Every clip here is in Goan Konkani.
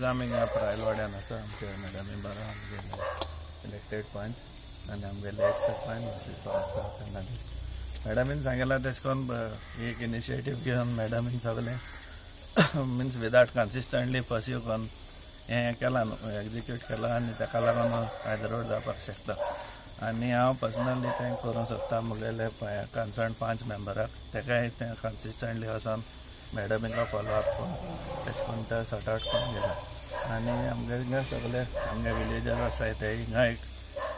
आमी हिंगा प्रायलवाड्यान आसा. आमचे मॅडमी बारा आमगेले इलेक्टेड पंच आनी आमगेले एक्स सरपंच मिसीस फॉरेस्टा फर्नांडीस. मॅडमीन सांगलां तेश करून एक इनिशिएटीव घेवन मॅडमीन सगळें मिन्स विदाउट कन्सिस्टंटली पर्स्यू करून हें केलां न्हू, एग्जिक्यूट केलां आनी ताका लागून आयज रोड जावपाक शकता. आनी हांव पर्सनली thank करूंक सोदता मुगेले कन्सर्न 5 मेंबराक, तेकाय तें कन्सिस्टंटली वचोन मॅडमीका फॉलो अप करून तेश करून ते सॉर्ट आवट करून गेला. आनी आमगे हिंगा सगळे आमगे विलेजर आसाय ते हिंगा एक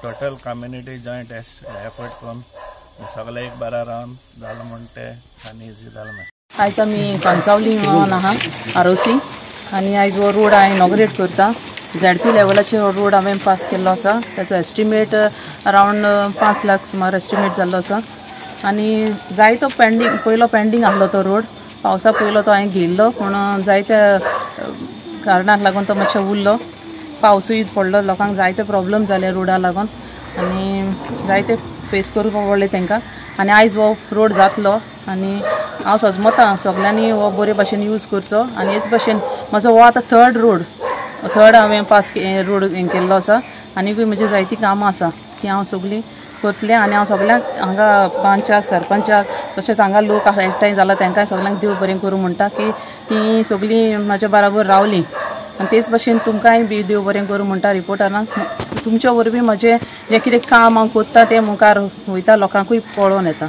टोटल कम्युनिटी जॉयंट एफर्ट करून सगळे एक बारा रावन जालो म्हण ते आनी इजी जालें मातशें. आयज आमी कंचावली म्हणून आहा आरोसी आनी आयज हो रोड हांवें इनॉग्रेट करता. झेडपी लेवलाचेर हो रोड हांवें पास केल्लो आसा. ताचो एस्टिमेट अरावंड 5 लाख सुमार एस्टिमेट जाल्लो आसा. आनी जायतो पेंडींग, पयलो पेंडींग आहलो तो रोड, पावसा पयलो तो हांवें घेयल्लो पूण जायत्या कारणाक लागून तो मातसो उरलो. पावसूय पडलो, लोकांक जायते प्रॉब्लम जाले रोडा लागून आनी जायते फेस करपाक पडले तांकां. आनी आयज हो रोड जातलो आनी हांव सजमता सगल्यांनी हो बरे भाशेन यूज करचो. आनी हेच भाशेन म्हजो हो आतां थर्ड रोड, थर्ड हांवें पास रोड हें केल्लो आसा. आनीकूय म्हजी जायतीं कामां आसा ती हांव सगळीं करतलें. आनी हांव सगल्यांक हांगा पंचाक सरपंचाक तशेंच हांगा लोक एकठांय जाला तांकांय सगल्यांक देव बरें करूं म्हणटा की ती सगळीं म्हाज्या बराबर रावलीं. आनी तेच भाशेन तुमकांय बी देव बरें करूं म्हणटा रिपोर्टरांक, तुमच्या वरवीं म्हजें जें कितें काम हांव करता तें मुखार वयता, लोकांकूय पळोवन येता.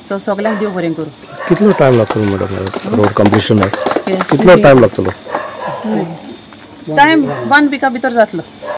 सो सगल्यांक देव बरें करूं. कितलो टायम लागतलो मॅडम रोड कंप्लिशनाक? कितलो टायम लागतलो? टायम 1 विका भितर जातलो.